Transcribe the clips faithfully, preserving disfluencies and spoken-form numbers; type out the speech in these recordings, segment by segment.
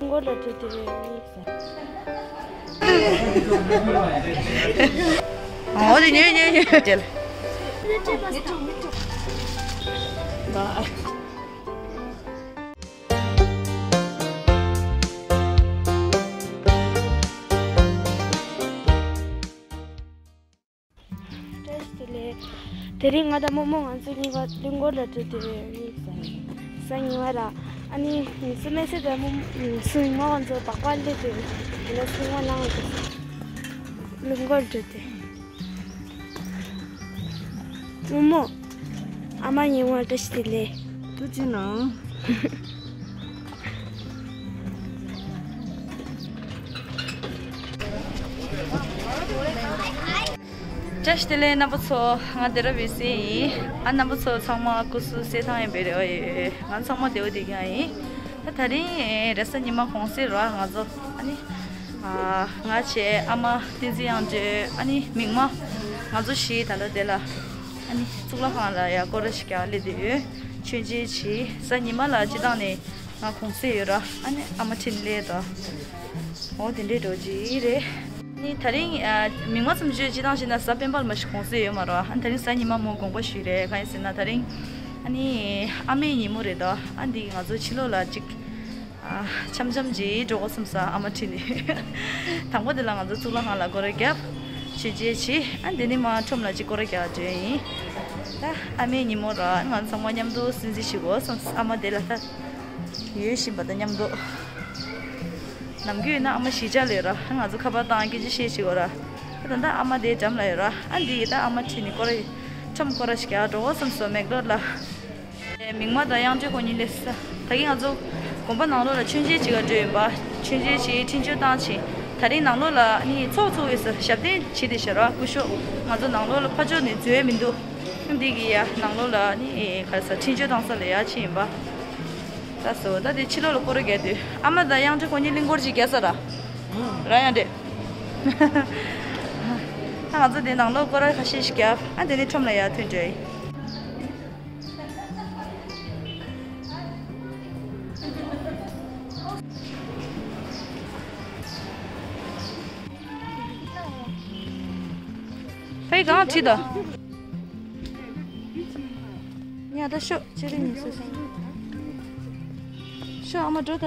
མགོ་ལ་དེ་དེ་རེད། འོ་དེ་ཉོས་ཉོས་ཉོས་དེ་ལ། བཀྲ་ཤིས་བདེ་ལེགས། དེ་རིང་ང་དང་རྨོ་མོ་ང་ཚོ་གཉིས་ཀ་གླིང་སྐོར་ལ་འགྲོ་དུས་རེད། གཟའ་ཉི་མ་ར། ཨ་ནི་ངེད་ཚོ་མེ་སེ་དང་རྨོ་མོ་སུ་ཉི་མ་ང་ཚོ་སྦག་སྦག་སླེབས་དུས་ང་ཚོ་སུ་ཉི་མ་ནང་ང་ཚོ་གླིང་སྐོར་འགྲོ་དུས། རྨོ་མོ། ཨ་མ་ཉི་མ་བཀྲ་ཤིས་བདེ་ལེགས། ཐུགས་རྗེ་གནང་། བཀྲ་ཤིས་བདེ་ལེགས་རྣམ་པ་ཚོ། ང་སྡེ་ར་བའི་སྲས་ཡིན། ཨ་རྣམ་པ་ཚོ་ཚང་མ་སྐུ་གཟུགས་གསལ་ཐང་ཡིན་པའི་རེ་བ་ཡོད། ང་ཚང་མ་བདེ་པོ་བདེ་རྐྱང་ཡིན། ད་དེ་རིང་རེས་གཟའ་ཉི་མ་གུང་སེང་རེད། ང་ཚོ་ཨ་ནི་ང་བྱས་ཨ་མ་བསྟན་འཛིན་དབྱངས་སྒྲོན་ཨ་ནི་མིག་དམར། ང་ཚོ་བཞི་ད་ལྟ་དེ་ལ་ཨ་ནི་གཙུག་ལག་ཁང་ལ་ཡར་སྐོར་ར་ཞིག་རྒྱག་སླེབས་བསྡད་ཡོད། མཆོད་མཇལ་བྱས། གཟའ་ཉི་མ་ལ་སྤྱིར་བཏང་ནས་ང་གུང་སེང་ཡོད་ར། ཨ་ནི་ཨ་མ་འཕྲིན་ལས་དང་། འོ་དེ་འདྲའི་འགྲོ་གི་རེད། ནི་དེ་རིང་ཨ་མིག་དམར་ཚུན་ཆད་སྤྱིར་བཏང་བྱས་ན་གཟའ་སྤེན་པ་ལ་མ་གཞི་གུང་སེང་ཡོད་མ་རེད། ཨ་ནི་དེ་རིང་གཟའ་ཉི་མ་མོ་དགོངས་པ་ཞུས་རེད། གང་ཡིན་ཟེར་ན་དེ་རིང་ཨ་ནི་ཨ་མའི་ཉིན་མོ་རེད་དོ། ཨ་འདི་ང་ཚོ་ཕྱི་ལོགས་ལ་ཅིག་ཨ་འཆམ་འཆམ་ཅིག་འགྲོ་དགོས་བསམ་སོང་། ཨ་མ་ཁྲིད་ནས། དང་པོ་དེ་ལ་ང་ཚོ་གཙུག་ལག་ཁང་ལ་སྐོར་ར་བརྒྱབ། མཆོད་མཇལ་བྱས། ཨ་འདི་ནས་མར་ཁྲོམ་ལ་ཅིག་སྐོར་ར་རྒྱག་འགྲོ་ཡིན། ད་ཨ་མའི་ཉིན་མོ་ར། ང་ཚོ་ཚང་མ་མཉམ་དུ་སྲིད་འཛིན་ཞིག་དགོས་བསམ། ཨ་མ་དེ་ལ་ད། ཡོད་བཞིན་པ་དང་མཉམ་དུ། ནམ་རྒྱུན་ཡིན་ན་ཨ་མ་གཞིས་ཆགས་ལ་ཡོད་ར། ང་ཚོ་ཁ་པར་བཏང་སྐད་ཆ་བཤད་བྱེད་དགོས་ར། ད་ལྟ་ཨ་མ་དེ་འགྲམ་ལ་ཡོད་ར། ཨ་འདི་ཡི་ད་ཨ་མ་ཁྲིད་ནས་སྐོར་ར། ཁྲོམ་སྐོར་ར་ཞིག་རྒྱག་འགྲོ་དགོས་བསམ་སོང་། མེག་ལོར་ལ། མིག་དམར་དང་དབྱངས་སྒྲོན་ཁོ་གཉིས་སླེབས་ས། ད་གིན་ང་ཚོ་དགོན་པ་ནང་ལོགས་ལ་མཆོད་མཇལ་བྱེད་ག་འགྲོ་ཡིན་པ། མཆོད་མཇལ་བྱས། འཕྲིན་བཅོལ་བཏང་བྱས། ད་རིང་ནང་ལོགས་ལ་ནི་ཚོགས་ཚུགས་ཡོད་ས། ཞབས་བརྟན་བྱས་ཏེ་བཞག་ར། སྐུ་ཞབས་ང་ཚོ་ནང་ལོགས་ལ་ཕར་ཕྱོགས་ནས་འཛུལ་ཡས་མི་འདུག་འདི་གི་ཡ་ནང་ལོགས་ལ་ནི་ག་རེ་ཟ། འཕྲིན་བཅོལ་བཏང་ས་ལ་ཡར་ཕྱིན་ཡིན་པ། ད་སོ་ད་དེ་ཕྱི་ལོགས་ལ་སྐོར་ར་རྒྱག་དུས་ཨ་མ་དང་དབྱངས་སྒྲོན་ཁོ་གཉིས་གླིང་སྐོར་ཅིག་རྒྱག་ས་ར། ར་དབྱངས་སྒྲོན། ད་ང་ཚོ་དེ་ནང་ལོགས་སྐོར་ར་ཁ་ཤས་ཤིག་རྒྱབ། ཨ་དེ་ནས་ཁྲོམ་ལ་ཡར་ཐོན་འགྲོ་ཡིན། ཕའི་གང་ཁྲིད་དོ། ཉ་ད་ཤོག་ཅི་རིགས་ཉིས་སུ་སོང་། ཤོག་ཨ་མ་འགྲོ་ད། ད་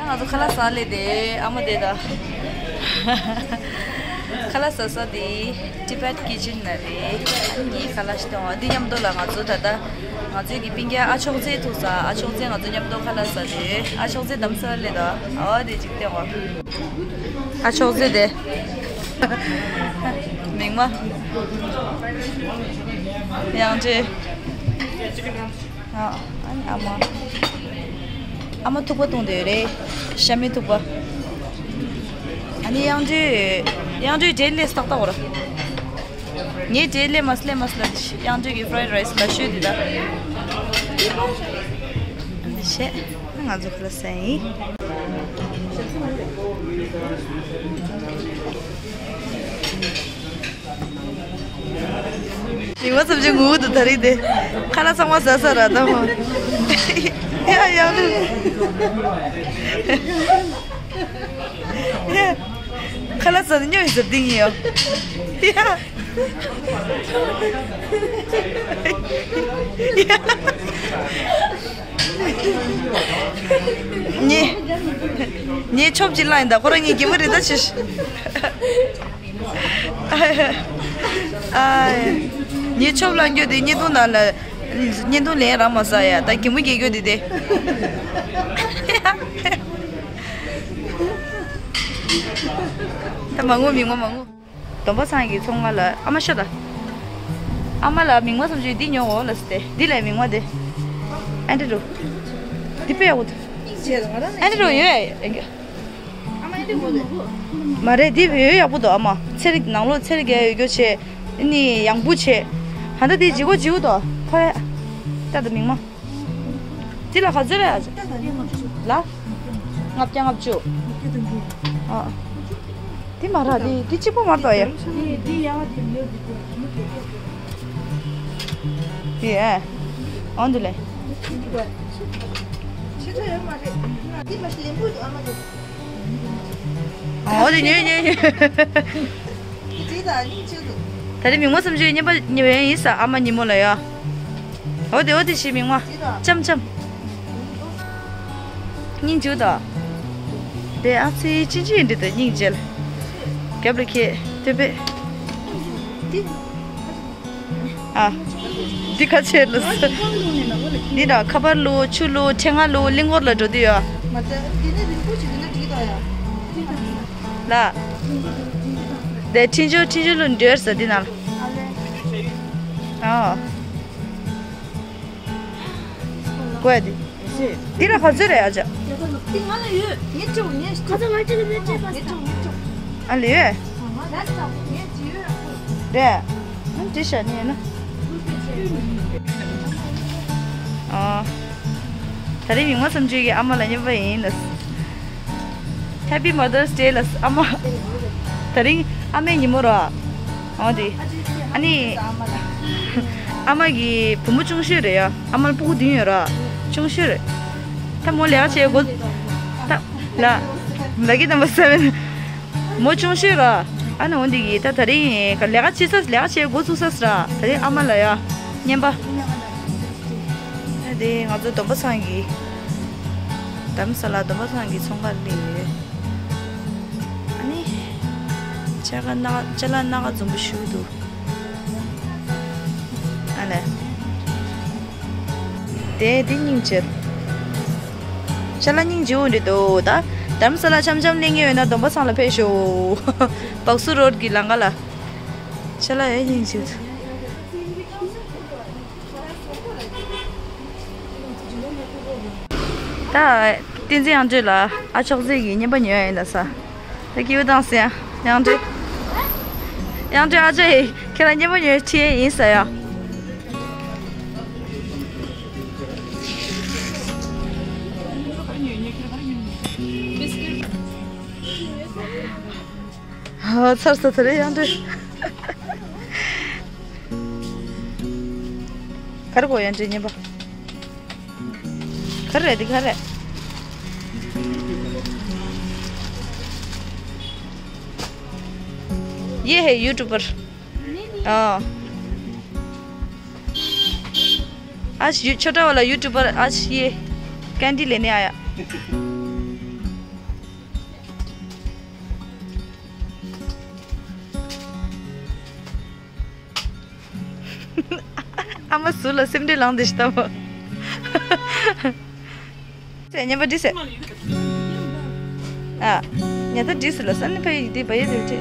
ང་ཚོ་ཁ་ལག་ཟ་སླེབས་ཏེ། ཨ་མ་དེ་ད། ཁ་ལག་ཟ་ས་དེ་Tibet Kitchen ན་རེད། ངས་ཁ་ལག་ཞིག་བཏང་བ། འདི་མཉམ་དུ་ལ་ང་ཚོ་ད་ལྟ་ང་ཚོའི་གི་སྤུན་ཀྱག་ཨ་ཆོག་རྩེ་ཐུག་ས། ཨ་ཆོག་རྩེ་ང་ཚོ་མཉམ་དུ་ཁ་ལག་ཟ་དུས་ཨ་ཆོག་རྩེ་དམ་ས་སླེབས་ད། ཨ་བ་དེ་ཅིག་བཏང་བ། ཨ་ཆོག་རྩེ་དེ། མིག་དམར། དབྱངས་སྒྲོན། ཨ་ཨ་ནི་ཨ་མ། ཨ་མ་ཐུག་པ་བཏུང་བསྡད་ཡོད་རེད། ཤ་མེད་ཐུག་པ། ཨ་ནི་དབྱངས་སྒྲོན། དབྱངས་སྒྲོན་འབྲས་སླེབས་ཏག་ཏག་འོ་ར། ངས་འབྲས་སླེབས་མ་སླེབས་མ་སླེབས། དབྱངས་སྒྲོན་གྱི་fried rice ལ་ཤོད་དེ་ད། འདི་བྱས། ང་ཚོ་ཁ་ལག་ཟ་ཡིན། མིག་དམར་ཚབས་ཆེན་ངུ་འདུག་ད་རེས་དེ། ཁ་ལག་ཚང་མ་ཟ་ས་ར་ད་མོ། ཡ་ཡ་ལུ། ཁ་ལག་ཟ་ནས་སྨྱོ་ཡི་ཟེར་འདི་ཡིན་ཡོ། ཡ། ཡ། ངས་ངས་ཆོབ་ཅིག་བླངས་ཡིན། ད་ཁོ་རང་གཉིས་གད་མོ་རེ་ད་ཆེ། ཨ། ངས་ཆོབ་བླངས་རྒྱུ་དེ་བརྙན་ཐུང་ནང་ལ། བརྙན་ཐུང་ལན་རག་མ་སོང་ཡ། ད་གད་མོ་བགད་རྒྱུ་དེ་དེ། ད་མ་ངུ། མིག་དམར་མ་ངུ། སྡོམ་པ་ཚང་གི་ཚོང་ཁང་ལ་ཨ་མ་ཤོད་ད། ཨ་མ་ལ་མིག་དམར་ཚབས་ཆེན་འདི་ཉོ་འོ་ལབ་ཟེར་ཏེ། འདི་ལས་མིག་དམར་དེ། ཨ་འདྲ་འགྲོ། འདི་དཔེ་ཡག་པོ་འདུག་ཨ་འདྲ་འགྲོ་ཡོད་ཨེ། མ་རེད། འདི་བེའུ་ཡག་པོ་འདུག་ཨ་མ། ཚེར་ནང་ལོགས་ཚེར་རྒྱག་ཡོད་རྒྱུ་བྱས། ཨ་ནི་ཡང་བུ་བྱས། ཧ་ད་དེ་ལྗིད་པོ་ལྗིད་པོ་འདུག་ཕ་ཡ། ལྟ་དང་མིག་དམར། འདི་ལ་ག་ཚོད་རེད་ཨ་ཅག་ལ། ལྔ་བརྒྱ་ལྔ་བཅུ། ཨ། འདི་མ་རེད། འདི་འདི་གཅིག་པོ་མ་གཏོགས་ཡ། འདི་ཡ། འོ་འདི་ལས། འོ་དེ་ཉོས་ཉོས་ཉོས། ད་རེས་མིག་དམར་བསམ་ཚུལ་གྱི་རྔན་པ་ཉོས་ཡིན་ས། ཨ་མ་ཉིན་མོ་ལ་ཡ། འོ་དེ་འོ་དེ་ཞིག་མིག་དམར་ལྕམ་ལྕམ། སྙིང་རྗེ་དང་། དེ་ཨ་ཙི་ཅི་ཅི་འདྲི་དང་སྙིང་རྗེ་ལ། རྒྱབ་ལ་ཁྱེད་སྟོད་པས། ཨ། འདི་ཁ་ཕྱེ་ལ། འདི་ལ་ཁ་པར་བླུགས། ཆུ་བླུགས། ཕྲེང་བ་བླུགས། གླིང་སྐོར་ལ་འགྲོ་དུས་ཡོད། ལ། དེ་འཕྲིན་བཅོལ་འཕྲིན་བཅོལ་བླུགས་འདྲེར་ཟ་འདི་ནང་ལ། ཨ། ཀོས་དེ། འདི་ལ་ག་ཚོད་རེད་ཨ་ཅག་དེ་ང་ལ་ཡོད། ངས་སྤྲད། ངས་སྤྲད། ཁ་ཚ་ང་སྤྲད། ངས་སྤྲད། ངས་སྤྲད། ངས་སྤྲད། ཨ་ལས་ཡོད། ང་ལ་ལས་ངས་ཅི་ཡོད་རེད། ཨ་འདི་ཤ་ནི་ཡིན་ན། ཨ། ད་རེས་མིག་དམར་བསམ་ཚུལ་གྱི་ཨ་མ་ལ་རྔན་པ་ཡིན་ལ། Happy Mother's Day ལ་ཨ་མ། ད་རིང་ཨ་མའི་ཉིན་མོ་ར། འོ་དེ། ཨ་ནི། ཨ་མ་གི་བུ་མོ་ཆུང་ཤོས་རེད་ཡ། ཨ་མ་ལ་སྤུ་གུ་བདུན་ཡོད་ར། ཆུང་ཤོས་རེད། ད་མོ་ལས་ཀ་བྱེད་དགོས། ད། ལ། ལ་ཀི་ནམ་བར་སེ་བེན། མོ་ཆུང་ཤོས་ར། ཨ་ནི་འོ་འདི་གི་ད་ད་རིང་ལས་ཀ་བྱེད་ས་ལས་ཀ་བྱེད་འགོ་ཚུགས་ས་ར། ད་རིང་ཨ་མ་ལ་ཡ། རྔན་པ། ཨ་དེ་ང་ཚོ་སྡོམ་པ་ཚང་གི། རྡ་རམ་ས་ལ་སྡོམ་པ་ཚང་གི་ཚོང་ཁང་སླེབས་ཡོད། ཨ་ནི། ཅ་ལག་སྣ་ཅ་ལག་སྣ་ཁ་འཛོམས་པོ་ཞིག་འདུག་ཨ་ལས། དེ་དེ་སྙིང་རྗེ། ཅ་ལག་སྙིང་རྗེ་བོ་འདི་འདུག་ད་རྡ་རམ་ས་ལ་འཆམ་འཆམ་སླེབས་མཁན་ཡོད་ན་སྡོམ་པ་ཚང་ལ་ཕེབས་ཤོག་བག་སུ་རོཌ་གི་ལམ་ཁ་ལ། ཅ་ལག་ཡ་སྙིང་རྗེ་བོ་འདུག་ད། བསྟན་འཛིན་དབྱངས་སྒྲོན་ལ་ཨ་ཅོག་ཟེར་གྱི་རྔན་པ་ཉོ་ཡ་ཡིན་ད་ས། ད་སྐྱིད་པོ་བཏང་སོང་ཡ། དབྱངས་སྒྲོན། དབྱངས་སྒྲོན་ཨ་ཅག་ཡིས་ཁྱེད་ལ་རྔན་པ་ཉོ་ཁྲིད་ཡ་ཡིན་ས་ཡ། ཨ་ཚར་སོང་ད་རེས་དབྱངས་སྒྲོན། ག་རེ་དགོས་དབྱངས་སྒྲོན་རྔན་པ། ག་རེ་རེད་འདི་ག་རེ། ये है यूट्यूबर। हाँ। आज यू- छोटा वाला यूट्यूबर आज ये कैंडी लेने आया। ཨ་མ་ཟུར་ལ་སེམས་ཁྲལ་ལངས་བསྡད་ཤག་ད་མོ། ཟེར་རྔན་པ་འདི་ཟེར། ཨ། ཉལ་ཐ་འདི་ཟེར་ལ་ས་ནི་ཕ་ཡི་འདི་བ་ཡི་རེད་དེ།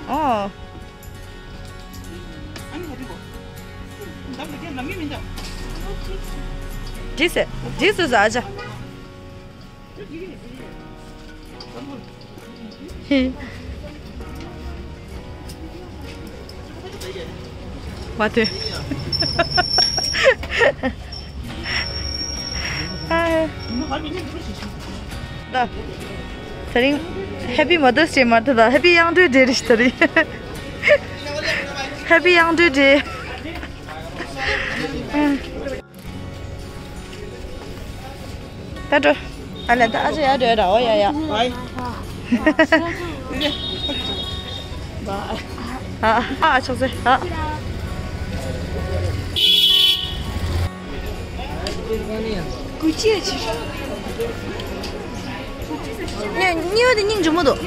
ཨོ། ཇི་སི། ཇི་སི་ཟ་ཅ། མ་ཐོས། ད། ད་རིང་Happy Mother's Day མ་ཐོས་ད། Happy དབྱངས་སྒྲོན་Day རེད་ད་རིང་། Happy དབྱངས་སྒྲོན་Day། ད་འགྲོ། ཨ་ལས་ད་ཨ་ཅག་ཡར་འགྲོ་ཡ་ར། འོ་ཡ་ཡ། ཨ་ཨ་ཨ་ཆོག་ཟེར་ཨ། གུ་ཅི་ཡ་ཆི། ཉ་གཉིས་པ་དེ་སྙིང་རྗེ་མོ་འདུག་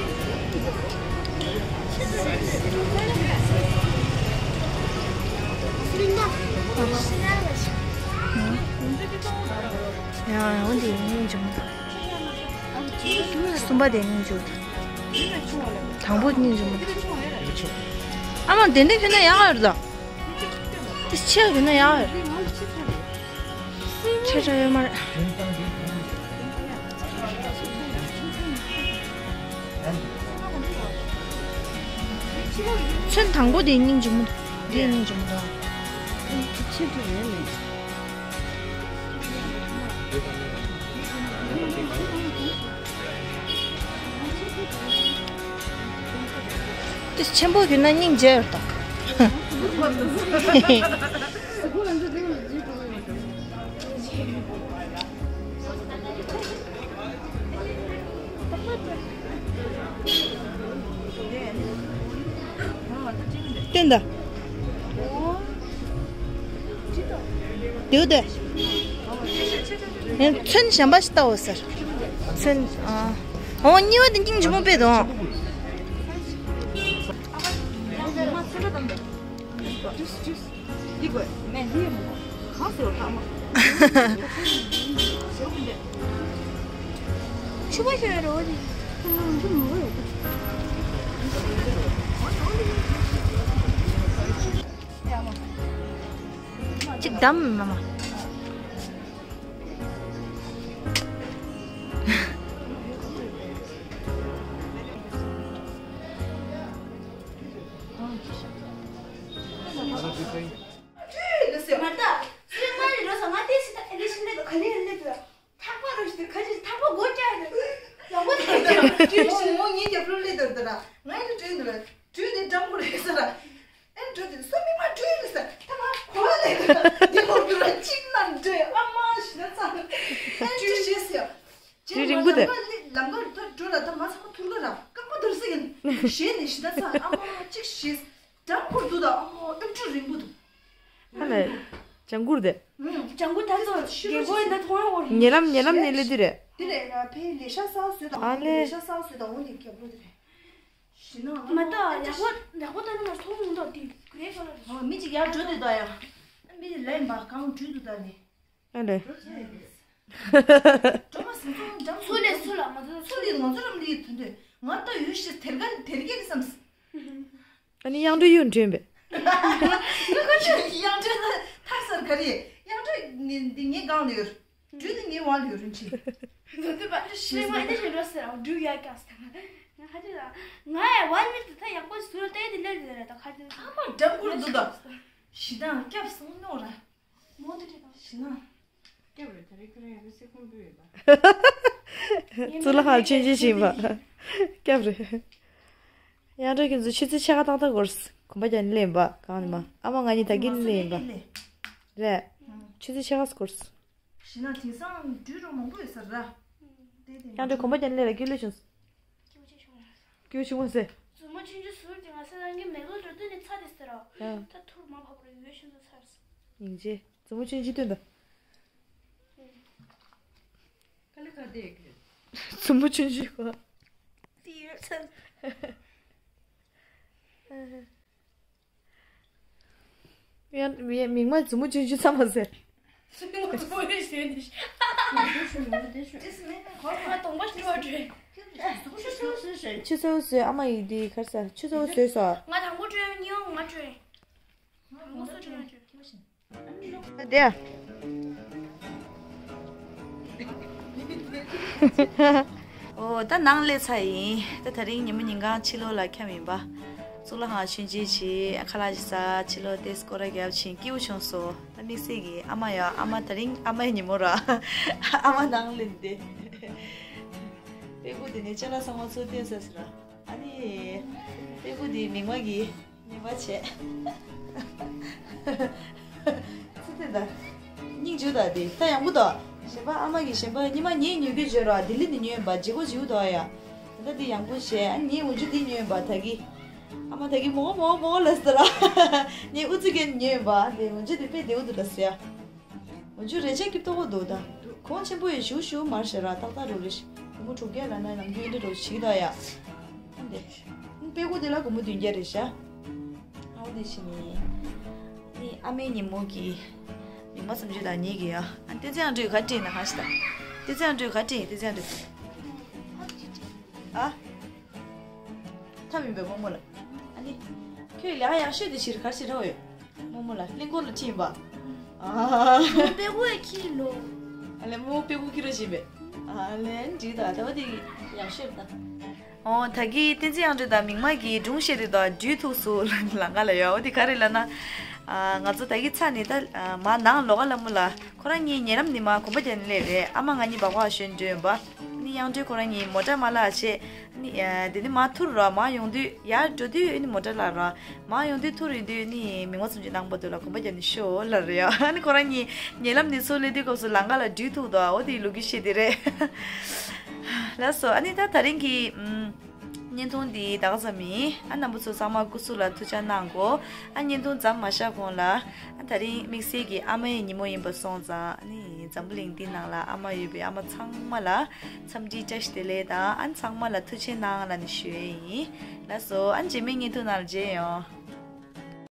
ཡང་ཡང་འདི་སྙིང་རྗེ་མོ་འདུག་གསུམ་པ་དེ་སྙིང་རྗེ་མོ་འདུག་དང་པོ་སྙིང་རྗེ་མོ་འདུག་ཨ་མ་དེ་འདྲ་ཁྱོད་ན་ཡག་ཨ་རུ་ད། དེ་ཆེ་ཡོད་ན་ཡག་ཡོད། ཆེ་ཆེ་ཡོད་མ་རེད། ཚོན་དང་པོ་དེ་སྙིང་རྗེ་མོ། དེ་སྙིང་རྗེ་མོ་འདུག་ཆེ་ཆེ་རེད་མེད། དེ་ཆེན་པོ་གྱུར་ན་སྙིང་རྗེ་ཡོད་དོ། སྟོན་ད། དེའུ་དེ། ཡང་ཚོན་གཞན་པ་ཞིག་ལྟ་འོ་ཟེར། ཚོན། ཨ། འོ་གཉིས་པ་དེ་སྙིང་རྗེ་མོ་དཔེ་དང་། འདི་དགོས་མེད་འདི་ཡོད་མོ། གང་ཟེར་བ་ལྷག་མ། ཆུ་བ་ཞོན་རོ་རི། གཅིག་བསྡམས་མ་མ། ལུས་སེམས་མ་ལྟ། སེམས་མ་ལུས་རོ་སོ་ང་ཏེ་སི་ཏ་ཨེ་ལེ་ཤི་ལེ་དོ་ག་ལེ་ལེ་དོ། ཐག་པ་རོ་ཤི་དེ་ཁ་ཅིག་ཐག་པ་སྒོ་བཀྱག་ཡོད་དོ། ཡག་པོ་དེ་ཡོད་དོ། ཏུས་ཤི་མོ་ངའི་རྒྱབ་ལོ་ལེ་དོ་དོ་ར། ང་ཡི་ལོ་དྲུད་དོ་ར། དྲུད་དེ་འགྲམ་གོ་ལེ་ས་ར། ཨེ་དྲུད་དེ་སོ་མི་མ་དྲུད་ལེ་ས། ཐག་པ་གོ་ལེ་དོ་ར། དེ་གོ་དོ་ར་གཅིག་ན་དྲུད་ཨ་མ་ཤི་ན་ཚ། ཨེ་དྲུད་ཤེས་སི་ཡ། དྲུད་རིང་པོ་དེ། ལམ་ཁ་ལ་འགྲོ་ལ་ད་མ་ཚང་མ་ཐུར་ག་ར་རྐང་པ་དར་སི་ཡིན། ཞེས་ནས་ཤི་ན་ཚ་ཨ་མ་གཅིག་ཞེས། འགྲམ་གོ་དོ་དོ་ཨ་མ་ཨེ་དྲུད་རིང་པོ་དོ། ཨ་ལས། ལྗང་གུར་དེ། ལྗང་གུ་ད་ཚོ་རྒན་གོ་ཡིན་ད་མཐོང་ཡ་འོར། ཉེ་ལམ་ཉེ་ལམ་ནས་སླེབས་དུས་རེད། དེ་ལས་ཕའི་ལས་ཤ་ས་བཟོས་དང་ཨ་ལས། ལས་ཤ་ས་བཟོས་དང་འོ་ནི་རྒྱབ་ལོ་དེ་རེད། ཞི་ན་མ་ད་ཡག་པོ་ཡག་པོ་ད་ནི་ང་མཐོང་མི་འདུག་དེ་ག་རེ་ག་ལ་རེད། མི་གཅིག་ཡར་འགྲོ་དུས་ད་ཡ། མི་ལས་མ་གང་འགྲུལ་དུ་ད་ནི། ཨ་ལས། འགྲོ་ཆེ་རེད། འགྲོ་མ་སོང་ཚོ་འགྲམ་སུ་ལས་སུ་ལ་ང་ཚོ་སུ་ལས་ང་ཚོ་རམ་ལི་དུ་དུ་ང་ད་ཡུལ་ཤི་དེར་ག་དེར་གེ་རེད་བསམ། ཨ་ནི་གཡང་འགྲོ་ཡོད་འདྲེན་པས། གཡང་འགྲོ་ན་ཐར་སར་ག་རེ་གཡང་འགྲོ་ནི་འདི་ངའི་སྒང་ལ་ཡོད། འགྲུལ་ནི་ངའི་བར་ལ་ཡོད་རུང་ཆེ། འདི་པ་ཤི་མ་འདི་ཞིག་འགྲོ་ཟེར་འགྲུལ་ཡ་ཀ་ས་ང་ཧ་ཅི་ལ་ང་ཡ་བར་མི་དུ་ད་ཡག་པོ་ཟུར་ལྟ་ཡ་དེ་ལས་རེད་ད་ཁ་ཅི་ཨ་མ་འགྲམ་གུར་འདུག་ད། ཞི་ད་སྐྱབས་སོང་ནོ་ར། མོ་དེ་དྲི་དང་། ཞི་ན། སྐྱབས་རེད་ད་རེས་ཁྱོད་རང་ཡང་སེ་ཁུང་པོ་ཡོད་པ། གཙུག་ལག་ཁང་ཆུང་ཆུང་ཞིག་ཡིན་པ། སྐྱབས་རེད། གཡང་འགྲོ་ཁྱོད་ཚོ་ཆུ་ཚོད་ཕྱེད་ཀ་ཏག་ཏག་འགོར། གོམ་པ་རྒྱག་ནས་སླེབས་ཡིན་པ་གང་ནས་མ་ཨ་མ་ང་གཉིས་ད་གིན་སླེབས་ཡིན་པ། རེད། ཆུ་ཚོད་ཕྱེད་ཀ་འགོར། ཞི་ན་དེང་སང་འགྲུལ་རོགས་མང་པོ་ཡོད་ས་ར། དེ་དེ་གཡང་འགྲོ་གོམ་པ་རྒྱག་ནས་སླེབས་ལ་སྐྱིད་ལོས་བྱུང་། སྐྱིད་བྱུང་བ་ཟེར། མཛུབ་མོ་ཆུང་ཆུང་ཟུར་གྱི་ང་ས་རང་གི་མེ་ལོ་འགྲོ་དུས་ནས་ཚ་དེ་ཟེར་རོ། ད་ཐུར་མ་བབས་རོ་ཡོད་ཤིན་ཏུ་ཚར། སྙིང་རྗེ། མཛུབ་མོ་ཆུང་ཆུང་སྟོན་ད། དཀའ་ལས་ཁག་དེ་ཡོད་ཀྱི་རེད། མཛུབ་མོ་ཆུང་ཆུང་གོ། དེ་ཡོད་ཚར། ཡང་ཡང་མིག་མ་མཛུབ་མོ་ཆུང་ཆུང་ཚ་མ་ཟེར། མཛུབ་མོ་ཆུང་ཆུང་ཞེས་ནི། ང་གདོང་པ་ཞུ་བ་འདྲ། ཆུ་ཚོད་ཟོས་ཨ་མ་ཡིས་འདི་གར་ས་ཆུ་ཚོད་ཟོས་སོ། ང་དང་པོ་བྲོས་གཉིས་པ་ང་བྲོས། དང་པོ་སུ་བྲོས་ན་བྲོས། དེ། ཨོ་ད་ནང་སླེབས་ཚར་ཡིན། ད་དེ་རིང་ཉི་མ་ཉིན་གང་ཕྱི་ལོགས་ལ་འཁྱམས་ཡིན་པ། གཙུག་ལག་ཁང་ཆུང་ཆུང་ཞིག་ཁ་ལག་ཞིག་ཟ་ཕྱི་ལོགས་ཏེ་སྐོར་ར་རྒྱབ་ཕྱིན་སྐྱིད་པོ་བྱུང་སོང་། ད་དམིགས་བསལ་གྱི་ཨ་མ་ཡ་ཨ་མ་དེ་རིང་ཨ་མའི་ཉིན་མོ་ར། ཨ་མ་ནང་སླེབས་ཏེ། དཔེ་ཁུག་དེ་ནས་ཅ་ལག་ཚང་མ་ཚུར་བཏོན་ས་ཟེར་ར། ཨ་ནི། དཔེ་ཁུག་དེ་མིག་མ་གི་ཉེས་པ་བྱས། ཚུར་བཏོན་ད། སྙིང་རྗེ་ད་དེ་ད་ཡང་པོ་ད། གཞན་པ་ཨ་མ་གི་གཞན་པ་ཉི་མ་ངས་ཉོ་རྒྱུ་བརྗོད་ར་ལྡི་ལི་ནས་ཉོས་ཡིན་པ་བརྗེ་པོ་བརྗེ་པོ་ད་ཡ། ད་དེ་ཡང་པོ་བྱས་ཨ་ངས་འོ་ཇུ་དེ་ཉོས་ཡིན་པ་ད་གི། ཨ་མ་ད་གི་མོ་མོ་མོ་ལ་ཟེར་ར། ངས་ཨུ་ཚུགས་ཀྱིས་ཉོས་ཡིན་པ་དེ་འོ་ཇུ་དེ་དཔེ་བདེ་པོ་འདུག་ད་ཟེར་ཡ། འོ་ཇུ་རེ་ཆ་སྐྱིད་ཏོག་པོ་འདུག་ད། གོང་ཆེན་པོ་ཡི་ཞུ་ཞུ་མར་ཞེ་ར་ཏག་ཏག་རུ་རེ་ཞིག་སྒོར་མོ་དྲུག་བརྒྱ་ལ་ན་ནམ་རྒྱུན་འདི་འགྲོ་ཞིག་ད་ཡ། ཨ་འདི། དཔེ་ཁུག་འདི་ལ་སྒོར་མོ་བདུན་བརྒྱ་རེད་ཤག་ཨ་འོ་འདི་ཞིག་ནི། ནི་ཨ་མའི་ཉིན་མོ་གི། མིག་མ་སུམ་ཅུ་དང་གཉིས་ཀྱི་ཡ། ཨ་ཏེ་ཙེ་ཨང་སྤྲོད་ག་སྤྲད་ན་ཧ་ཤི་ད། ཏེ་ཙེ་ཨང་སྤྲོད་ག་སྤྲད་ཏེ་ཙེ་ཨང་སྤྲོད། ཨ། ཐབས་ཡིན་པའི་དབང་མོ་ལ། ཨ་ནི། ཁྱོད་ལས་ཀ་ཡག་ཤོས་དེ་ཕྱིར་གར་ཕྱིར་རོགས་ཡོད། རྨོ་མོ་ལ་གླིང་སྐོར་ལ་ཁྲིད་ཡིན་པ། ཨ། རྨོ་མོ་པད་ཀོ་ཡ་ཁྱི་ལོ། ཨ་ལེ་རྨོ་མོ་པད་ཀོ་ཁྱི་རོ་བྱིན་པས། ཨ་ལེ་འགྲིག་ད་ད་བ་དེ་ཡག་ཤོས་ད། ཨོ་ད་གི་བསྟན་འཛིན་དབྱངས་སྒྲོན་དང་མིག་དམར་གྱི་སྒྲུང་བཤད་དེ་དང་འགྲུལ་ཐུག་སུ་ལང་ག་ལ་ཡོད། འོ་དེ་ག་རེ་ལ་ན། ང་ཚོ་ད་གི་ཚ་ནི་ད་མ་ནང་ལོ་ག་ལ་མུ་ལ་ཁོ་རང་གཉིས་ཉེ་ལམ་ནི་མ་གོམ་པ་རྒྱག་ནི་ལས་རེད། ཨ་མ་ང་གཉིས་བག་བག་ཞོན་འགྲོ་ཡོད་པ། ནི་དབྱངས་སྒྲོན་ཁོ་རང་གཉིས་མོ་ཊ་མ་ལག་བྱེད། ནི་དེ་ནི་མ་ཐུར་ར་མ་ཡོང་དུས་ཡར་འགྲོ་དུས་ནི་མོ་ཊ་ལག་ར་མ་ཡོང་དུས་ཐུར་ཡིན་དུས་ནི་མི་ངོ་སུམ་ཅུ་ནང་པ་དུ་ལ་གོམ་པ་རྒྱག་ནི་ཤོ་ལ་རེད་ཡ། ཨ་ནི་ཁོ་རང་གཉིས་ཉེ་ལམ་ནི་ཚུར་སླེབས་དུས་སྐབས་སུ་ལང་ག་ལ་འགྲུལ་ཐུག་དོ། འོ་དེ་ལོ་རྒྱུས་བཤད་དེ་རེད། ལགས་སོ། ཨ་ནི་ད་ད་རིང་གི་ཨམ། བརྙན་ཐུང་འདི་ད་ག་ཙམ་ཡིན། ཨ་རྣམ་པ་ཚོ་ཚང་མ་སྐུ་གཟུགས་ལ་ཐུགས་ཅག་གནང་གོ། ཨ་བརྙན་ཐུང་མཚམས་མ་བཞག་གོང་ལ། ཨ་ད་རིང་དམིགས་བསལ་གྱི་ཨ་མའི་ཉིན་མོ་ཡིན་པ་སོང་ཙང་ཨ་ནི་འཛམ་བུ་གླིང་འདི་ནང་ལ་ཨ་མ་ཡོད་པའི་ཨ་མ་ཚང་མ་ལ་འཚམས་འདྲི་བཀྲ་ཤིས་བདེ་ལེགས་དང་ཨ་ཚང་མ་ལ་ཐུགས་རྗེ་གནང་ལ་ནི་ཞུ་ཡས་ཡིན། ལགས་སོ། ཨ་རྗེས་མའི་བརྙན་ཐུང་ནང་ལ་མཇལ་ཡོང་།